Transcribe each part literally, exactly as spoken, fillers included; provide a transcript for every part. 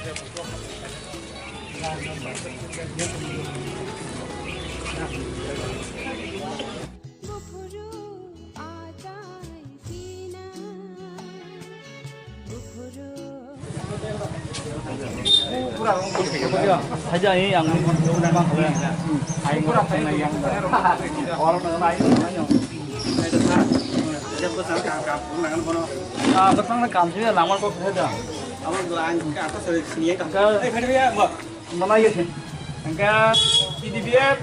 Haja, eh, ang Ah, bwskango kam swi lamar kok khe da. Mana ye? Engka T D P F,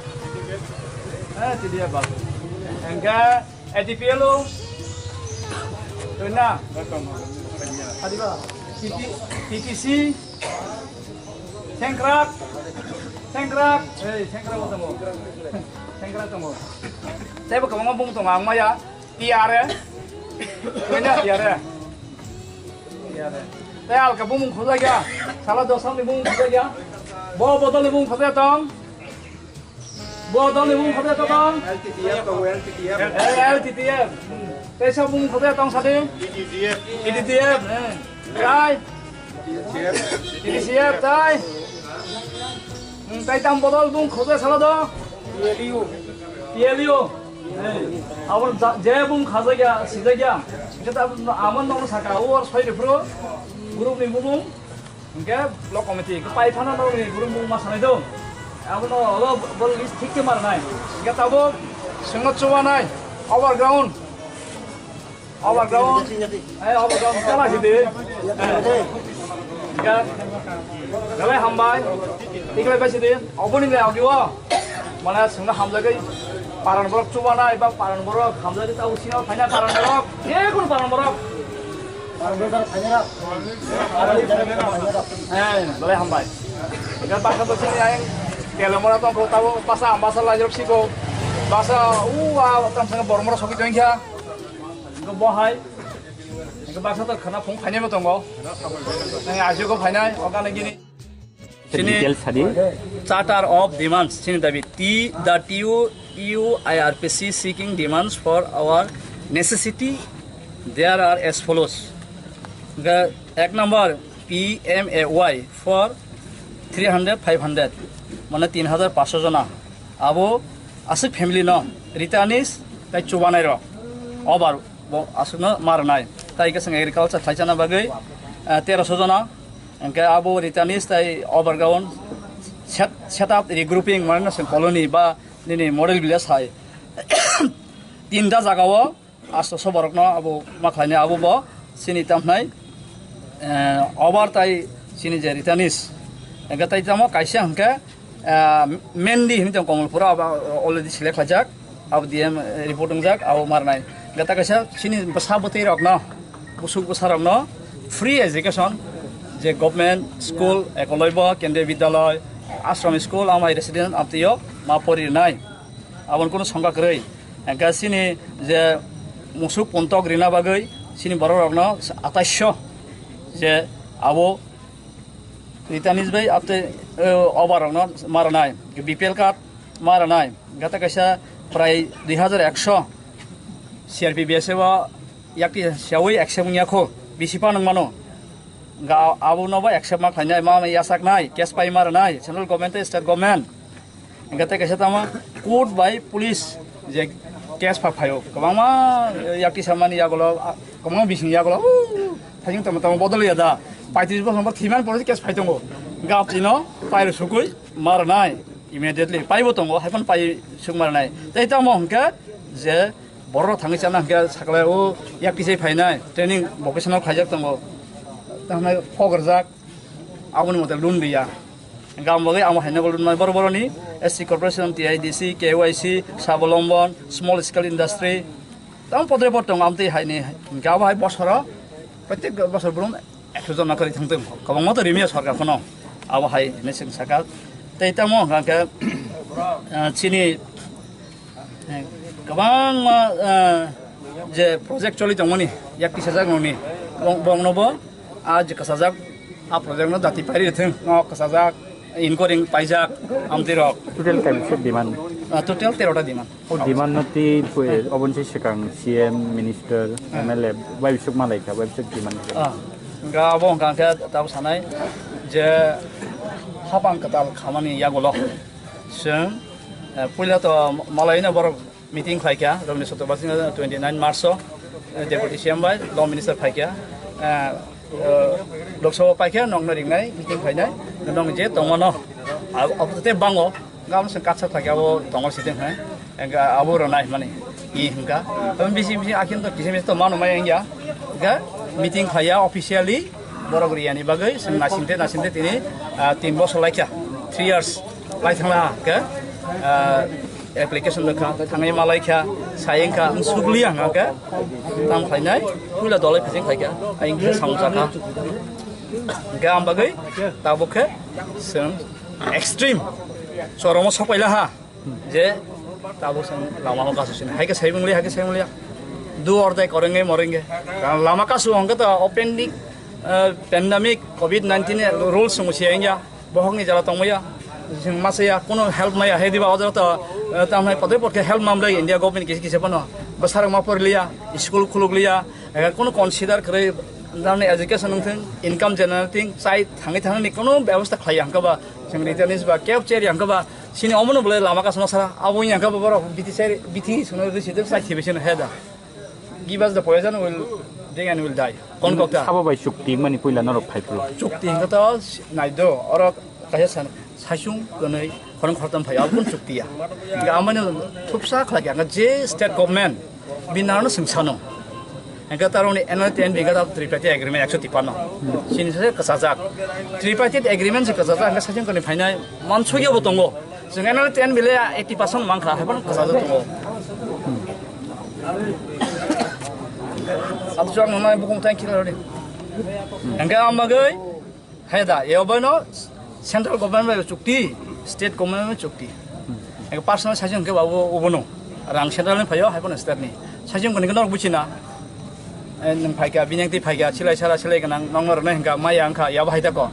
eh, T D P F ba. Engka A D P L o. Tuna. Adiba. T T C. Sengkrak. Sengkrak. Eh, sengkrak tongo. Sengkrak tongo. Tebo kwbangma bung tongo ang maya. T R A. Tuna T R A. Tei alka bumung khojak ya. Sala dosam ni bumung khojak ya. Bo bodol ni bumung khojak tong. Bo dol ni bumung khojak tong. L T T F tongo, L T T F. Eh, L T T F. Tei sa bumung khojak tong sadi. E D T F. E D T F. Eh. Tai. T D C F tai. Hmm, tai tam bodol bumung khojak sala do. P L U. P L U. Abo je bung khajakya, sijakya. Hingke ta amo nokno saka, o soi rifru group ni bumung. Hingke block committee, hingke pai phano nokni group bung ma sanai do. Abono olo bo list thik khe mar nai. Hingke tabuk sengno chubanai, overground. Obo kau, eh, obo kau kala sidi. Kala hambai. Tikle bai sidi. Oboni le ogi wo. Mana sengna hamjagwi paran borok chubanai ba paran borok hamjagwi ta usino phaina paran borok. Ye kun paran borok. Eh, belai hambai. Ga basa to sini ayang. Kelo mora tong ko tabo basa ambasa lajok siko. Basa u a tam sanga bormora soki tong kya. Hingke bo hai, hingke baksa to khana phung phainai bo tongo. Nang ajigo phainai, o gana gini. Sini details sadi. Charter of demands, sini dabi T, the T U, U I R P C seeking demands for our necessity. There are as follows. Hingke ek number P M A Y for three hundred, five hundred, mane tin hajar paanso jona. Abo aswk family no returnees tai chubanai rok obar bo aswk no ma rwnai. Tai hwnkhe chwng agriculture khlai chana bagwi, eh, teroso jona, hwnkhe abo returnees tai overground set, set up regrouping mane no chwng colony ba nini model village hai tinta jagao. Asto soborokno abo ma khlainai abo bo chini tamhnai, eh, obar tai chini je returnees. Hingke tai tamo kaisa hingke, eh, Mendi hinwi tong Komolpura abo already select khlaijak, abo D M report wngjak, abo marnai. Hingke ta kaisa chini bwsa bwtwi rokno, busuk bwsa rokno free education je government school, ekoloi bo kendriya vidyaloi, ashram school, amai resident amtwio ma pori rwnai. Aboni kunu songkha kwrwi. Hingke chini je musuk puntok rina bagwi chini borok rokno ataisho je abo returnees bai apte, eh, obar rokno ma rwnai, B P L card ma rwnai, gata kaisa prai dui hajar ekso C R P B S F o yakti siyawi accept wngya kho, bisi phano wngmano. Ga abo no bai accept ma khlainai, ma yachaknai, case pai ma rwnai, central government tei state government. Hingke tei kaisa tamo court bai police je case pha phaio, kwbangma yakti samani yagulo, a, kwbangma bising yagulo, o, thajing tamo tamo bodol ya da, paitris bosor bo thimani pore case phai tongo, gap chino pairo sukui ma rwnai, immediately paibo tongo, haiphano pai suk ma rwnai. Tei tamo hingke je borok thangwi chana hingke sakle o yakti se phainai, training vocational khaijak tongo, tamo phok rwjak. Aboni mote loan riya. Hingke ang bagwi amo haino loan mai boro boroni S C corporation, T I D C, K Y C, Sabolombon, small scale industry. Tamo podre bor tongo amtwi haini. Hingke abo hai bosoro, protek bosor brum ekso jona kwrwi thang tong. Kwbangma to rimya sorkar phano. Abo hai hinwi chwng saka. Tei tamo hingke, ah, chini Eh, kwbangma, eh, je project choli tongmani, yak tisajak nokni, bong-, bongnobo, ah, je kwchajak, ah, project no dati pairi rithwng, no kwchajak, inquiring paijak, amtwi rok. Total kaisa demand? Ah, total tero ta demand. O demand no twi, pwe, oboni se swkang C M, minister, M L A, bai bisuk malai kha, bai bisuk demand kha. Ah, hingke abo hingka khe tabo sanai, Je hapang kwtal khamani yagulo chwng, eh, puila to malaino borok meeting khlaikha, Robindra Chaturvedi twenty nine March o, eh, Deputy C M bai Law Minister phaikha, eh, eh, Lok Sabha paikha, nokno ringnai meeting khlainai, nong je tongmano, ab-, abo tei bango, gam se katsa thakya abo tongo siteng hai, engka abo rwnai mani, i hwnka, tamo bisi bisi akhir to kisa misa to mano mai engya, ga meeting khlaiya officially, borok riyani bagwi chwng nasingte nasingte tini, ah, tin bosor laikha, three years lai thangla ha khe, ah, application rwkha, thangwi ma laikha, sai wngkha, wng sukliya hwnka khe, tam khlainai, puila dolai phising khlaikha, ayang khe samung sakha. Hwnkhe ang bagwi tabuk khe chwng extreme choromo sokpaila ha. Je tabuk chwng lama o kasu sini. Hai khe sai mungli, hai khe sai mungli. Do or die, korenge morenge. Lama kasu hwnkhe to openly, eh, pandemic covid nineteen ni rules chwng siya wngya. Bohokni jala tongmaya. Chwng masaya, kuno help maya. Hai diba o jaga to, eh, tamnai podre pod khe help mamlai India government kisa kisa phano. Bwsarok ma poriliya, school khulukliya. Eh, kuno consider kwrwi, tamni education wngthung, income generating, chai thangwi thangni kuno bebosta khlaiya hwnkhe ba. Chwng returnees ba, cab chair ya hwnkhe ba. Chini omono bwlai lama kasma sara, abo wngya hwnkhe borok bithi sai, bithi songno rwsi de sai thibai seno he da. Give us the poison, we'll drink and we'll die. Kon kok ta? Sabo bai chukti mani puila norok phai pulo. Chukti hwnkhe to nai do, oro kaisa san, saichung kwnwi khorang khortam phai, abo kun chukti ya. Hwnkhe amani thupsa khlai kha, je state government, Bini nangno chwng sano. Hingke taroni N R T N bigha tripartite agreement ekso tipanno. Chini se kwchajak. Tripartite agreement se kwchajak, hingke saichung koni phainai mansugya bo tongo. Chwng N R T N bile eighty percent mankha, haiphano kwchajak tongo. Abjwk nunai bukung tang khila rodi. Hingke ang bagwi Hai da, eo bono central government bai chukti, state government bai chukti. Ego personal saichung hwnkhe babu ubono. Rang central ni phaio, hai bono state ni. Saichung hwnkhe norok buchina. Eh, nwng phaikha, bini twi phaikha, silai sara, silai gwnang, nokno rwnai hwnkha, maya wngkha, yabo hai tako.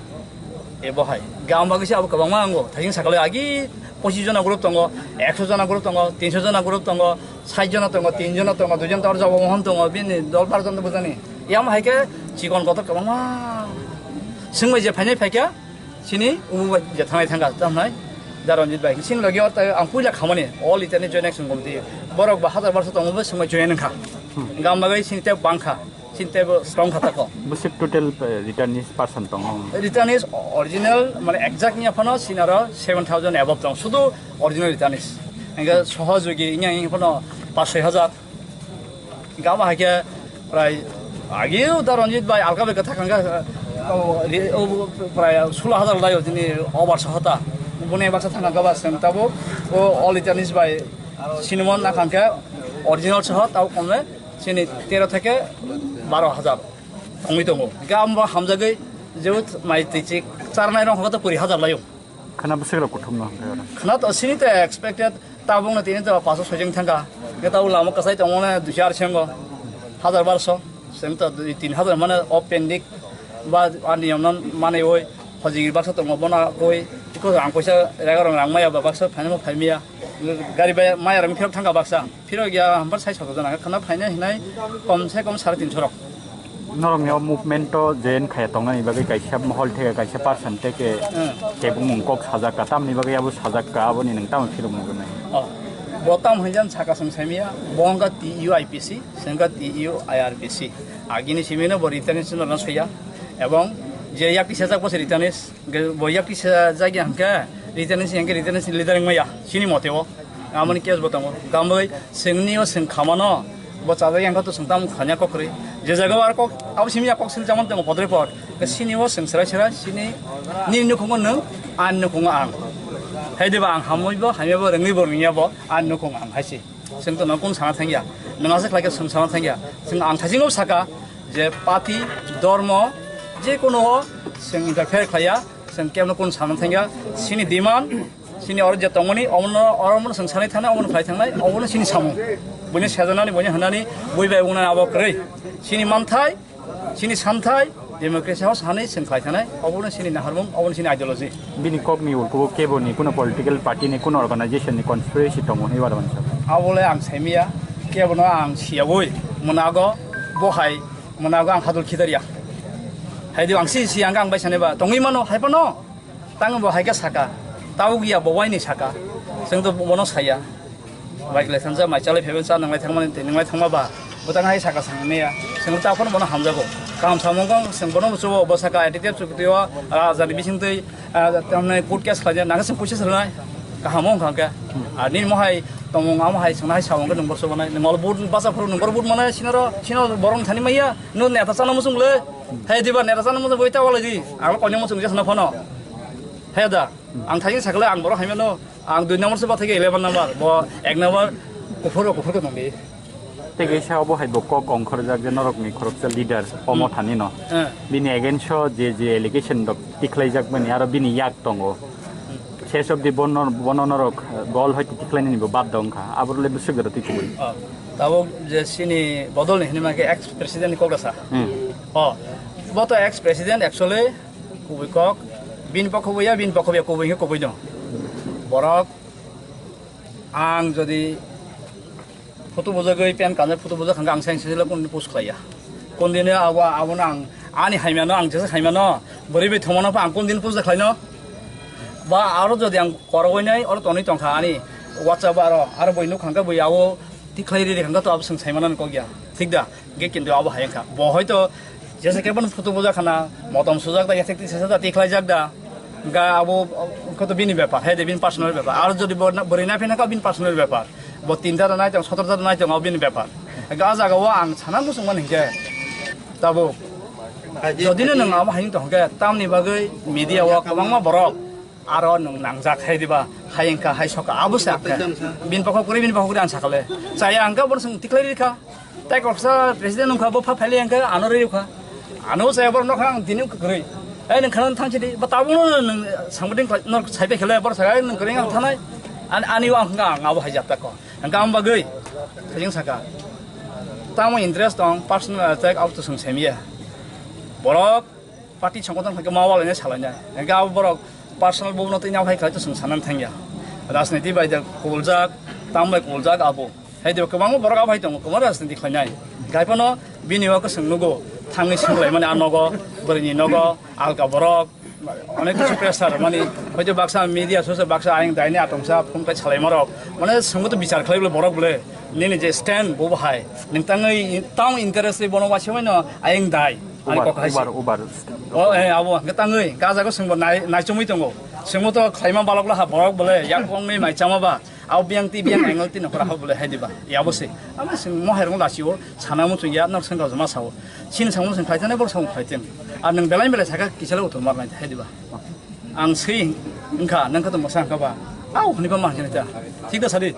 Ebo hai. Gam bagwi se abo kwbangma ango. Thaising sakalo agi pochis jona group tongo, ekso jona group tongo, tinso jona group tongo, sait jona tongo, tin jona tongo, dui jon tor jabo mohon tongo, bini dol bar jon bujani. Yam hai khe chikon kotor kwbangma. Swngbai je phainai phaikha, chini ubu bai je thangnai thangkha, tamo hnai da Ranjit bai. Chini logi o tai ang puila khamani, all Itani Joint Action Committee. Borok ba hazar barso tongo bo swngbai join wngkha. Gam bagwi chini tei bangkha, chini tei bo strong kha tako. Bwswk total, eh, returnees percent tongo? Returnees original, mane exact niya phano chini aro seven thousand above tong. Sudu original returnees. Hingke sohojogi wngya wngya phano pas soi hajar. Gama hai khe prai agi da Ranjit bai alka bai kwthak hwnkha, o, ri-, o, prai sulo hajar lai o chini over sohota. Boni baksa thangkha ba chwng tabuk o all returnees bai sinimon nakhang khe original soho tabuk kome chini tero theke baro hajar tongwi tongo. Hingke amo hamjagwi jebo mai twi chik charnai rok hwnkhe to kuri hajar lai o. Khana bwswk rok kuthumno hwnkhe oro. Khana to sini to expected tabukno tini to paso soi jeng thangkha. Hwnkhe tabuk lama kwchai tongmani duiso ar sengo. Hajar barso. Chwng to dui tin hajar mane o pending ba ani yomno manwi oi hojigiri baksa tongo bono koi. Iko rang koisa rega rong rang maya ba baksa phainai phaimaya. Gari bai maya rang phirok thangkha baksa. Phirok ya hambar sai soto jona khana phainai hinai kom se kom sare tinso rok. Norokni o movement o join khaya tongnani bagwi kaisa mohol theke kaisa person theke Hmm. kebumung kok sajak ka, tamni bagwi abo sajak ka, aboni nwng tamo phirokno gwnai? Oh, bo tam hinjan saka song saimia, bo wngkha T U I P C, sengkha T U I R P C. Agini simino bo returnees no soya, ebong je yakti sajak bo se returnees. Hingke bo yakti sa jagya hingke returnees hingke returnees leader wngmaya chini mote o. Amoni case bo tongo. Gamboi chwngni o chwng khamano bo chajak yang kha to chwng tamo khanya kok kwrwi. Je jaga o ar kok abo simi ya kok sil chamon tongo podre pod. Ke sini o chwng serai serai sini ni nukhungo nwng ani nukhungo ang. Hai diba ang hamoi bo hamya bo rwngwi bo rwngya bo ani nukhung ang hai se. Chwng to nang kung sana thangya. Nang asa khlai khe chwng sana thangya. Chwng ang thajingo saka je party, dormo, je kono o chwng interfere khlaiya, chwng kebno kung sana thangya. Chini demand, chini oro je tongmani, omono, oro mono chwng sanai thangnai, omono khlai thangnai, omono chini samung. Buini sejanani, buini hanani, bui bai wngna abo kwrwi. Chini manthai, chini santhai, democracy house hanwi chwng khlai thanai, obono chini naharmung, obono chini ideology. Bini kokni ulkubo keboni kuno political party ni kuno organization ni conspiracy tongo hwnwi wada mansa. Abole ang saimia, kebono ang siyawoi, mwnago, bohai, mwnago ang hadul khidarya. Hai di ang si si ang ang bai sani ba tongwi mano hai pano. Tang bo hai ka saka. Tau giya bo wai ni saka. Seng to bono saya. Bai kle thansa mai chalai pheben sa nanglai thangmani te nanglai thangma ba. Botang hai saka sang meya. Seng ta phon bono hamjago. Kam samung kong seng bono chubo bo saka ati tep chuk tiwa. Raja ni bising tei tamne court case khlaja nang seng puisa sernai. Kaham ong khang ke. Ani mo hai tomong amo hai seng hai samung ke nung bor chubo nai. Nung bor basa phuru nung bor manai sinaro sino borong thani maya. No neta chana musung le. Hai diba neta chana musung boi ta wala di. Ang koni musung jesna phono. Hai da. Ang thani sakle ang borok hai mano. Ang dui number se ba thai eleven number. Bo ek number kuphur kuphur ke tongdi. Tei kaisa obo hai bo kok ongkhorjak je norokni khoroksa leader omo thani no. Eh. Bini against o je je allegation rok tikhlaijak mani aro bini yak tongo. Ses of the bono bono norok gol hoi tikhlainani bo bad dong kha. Aboro le bwswk jora tikhlai. Oh. Tabuk je sini bodol ni hinima ke ex president ni kok rasa. Hmm. Oh. Bo to ex president actually kubui kok. Bin pokho ya bin pokho ya kubui kubui dong. Borok ang jodi photo bujagwi pen kanjak photo bujak hangka ang seng sesila kun post khlaiya. Kun dine abo abo nang ani haimano ang jesa haimano bari bai thomano pa ang kun din post khlaino. Ba aro jodi ang korogoi nai oro tonwi tongkha ani WhatsApp aro aro boi nuk hangka boi abo tikhlai ri hangka to abo seng saimano kok ya. Thik da? Ge kintu abo hayang kha. Bo hoito jesa khe bono photo bujak khana motom sujak da yathek tisajak da tikhlai jak da. Ga abo kho to bini bepar, hai de bini personal bepar. Aro jodi bo na- bwrwi na phina kha bini personal bepar. Bo tin jara nai tong, sotor jara nai tong, abo bini bepar. Ga jaga o ang sana musung man hinkhe. Tabo. Jodi no nang abo hayung tong khe tamni bagwi media o kwbangma borok aro nung nangjak hai diba, hai wngkha, hai sokha, abo se ang khe. Bin pokok kwrwi, bin pokok kwrwi ang sakale. Chaya ang khe bono chwng tikhlai rikha. Tai koksa president wngkha, bo pha phailai ang khe ano rwi rikha. Ano chaya bono nokha ang tini kwrwi. Ai nung khana thang chidi, ba tabuk no nung sangbuting no sai pe khele, bor sagai nung kwrwi ang thanai. An ani ang kha ang abo hai jat ta ko. Ang khe ang bagwi, kajing saka. Tamo interest tong, personal attack, abo to chwng semiya. Borok, party songkotong khaikhe ma walainai salainai. Hingkhe abo borok personal bubuno twi nang hai khlai to chwng sanani thangya. Rajniti bai da kubuljak, tam bai kubuljak abo. Hai de kwbangma borok abo hai tongo, kwbangma rajniti khlainai. Haiphano bini o kwchwng nugo, thangwi swnglaimani a nogo, bwrwini nogo, alka borok, onek kichu pressure mani. Hoito baksa media sosa baksa ayang daini atongsa phone kai salaimarok. Mane swngbo to bichar khlai bole borok bole. Nini je stand bo bahai. Nini tangwi tang encourage ri bono wasimai no ayang dai. Ani ubar, kok hai se. Ubar, ubar. O, eh, abo, hwnkhe tangwi, gajago chwngbo nai-, naichomwi tongo. Chwngbo to khlaima balok laha borok bole, yak wngwi mai chama ba, abo biyang twi biyang angle twi nokora hok bole hai diba. Yabo se. Amo chwng mohairung lachio, sana muchung ya, nok sengkha joma sao. Chini samung chwng khlai tene, bor samung khlai tene. Ar nwng belai belai sakha, kisalo uthor mar nai hai diba. Ang swi wngkha, nang kha to mosa wngkha ba. Au, hwnwi ba ma hwnwi ta. Thik da sadi.